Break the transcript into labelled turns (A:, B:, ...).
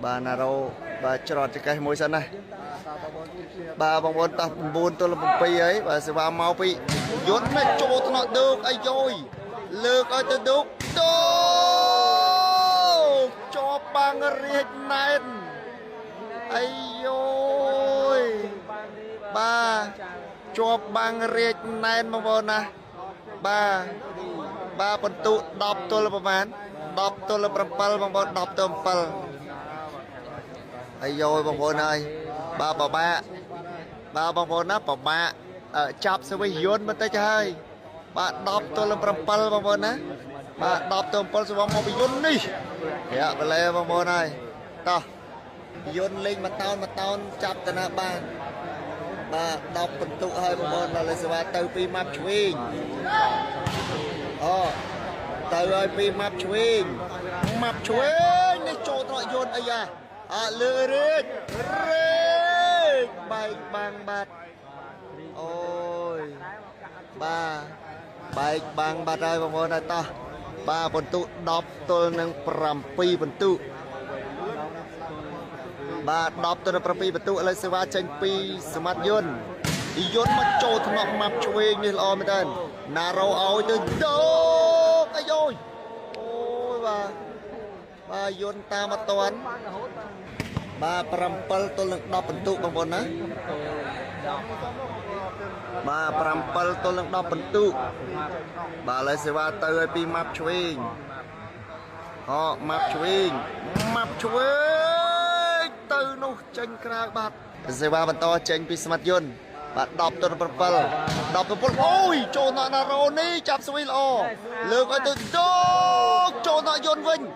A: បាទណារ៉ូបាទច្រត់ចកេះមួយសិនណាបាទបងប្អូនតោះ9ទល់7ហើយបាទសេវាមកពីយន្តណាចូលថ្នាក់ឌូកអាយយលើកឲ្យទៅឌូកឌូកជាប់បាំងរាជណែនអាយយបាទជាប់បាំងរាជណែនបងប្អូនណាបាទបាទបន្ទុ10ទល់ប្រហែល10ទល់7បងប្អូន10ទល់7 អាយយបងប្អូនហើយបាទបបាក់បាទបងប្អូនណាបបាក់ចាប់សវិសយន្តបន្តិចហើយបាទ10ទល់នឹង7បងប្អូនណាបាទ10ទល់7សវមកពីយន្តនេះរាក់បលែបងប្អូនហើយតោះយន្តលេងមួយតោនមួយតោនចាប់តាណាបានបាទ10ពិន្ទុហើយបងប្អូនដល់លេសេវាទៅពីម៉ាប់ឆ្វេងអូទៅហើយពីម៉ាប់ឆ្វេងម៉ាប់ឆ្វេងនេះចូលត្រកយន្តអីយ៉ាអើលើរាជរេកបែកបាំងបាត់អូយបាទបែកបាំងបាត់ហើយបងប្អូនហើយតោះបាទបន្ទុ10ទល់នឹង7បន្ទុបាទ10ទល់នឹង7បន្ទុឥឡូវសេវាចេញពីសមត្ថយន្តយន្តមកចូលថ្នាក់ម៉ាប់ឆ្វេងនេះល្អមែនតើណារ៉ូឲ្យទៅដកអាយយអូយបាទបាទយន្តតាមអត់តាន់បាទ7ទល់នឹង10បន្ទុបងប្អូនណាបាទ7ទល់នឹង10បន្ទុបាទឥឡូវសេវាទៅឲ្យពីម៉ាប់ឆ្វេងហកម៉ាប់ឆ្វេងម៉ាប់ឆ្វេងទៅនោះចេញក្រៅបាទសេវាបន្តចេញពីស្មាត់យន្តបាទ10ទល់7 10ទល់7អូយចូលណាណារ៉ូនេះចាប់ស្វីល្អលើកឲ្យទៅដកចូលណាយន្តវិញ។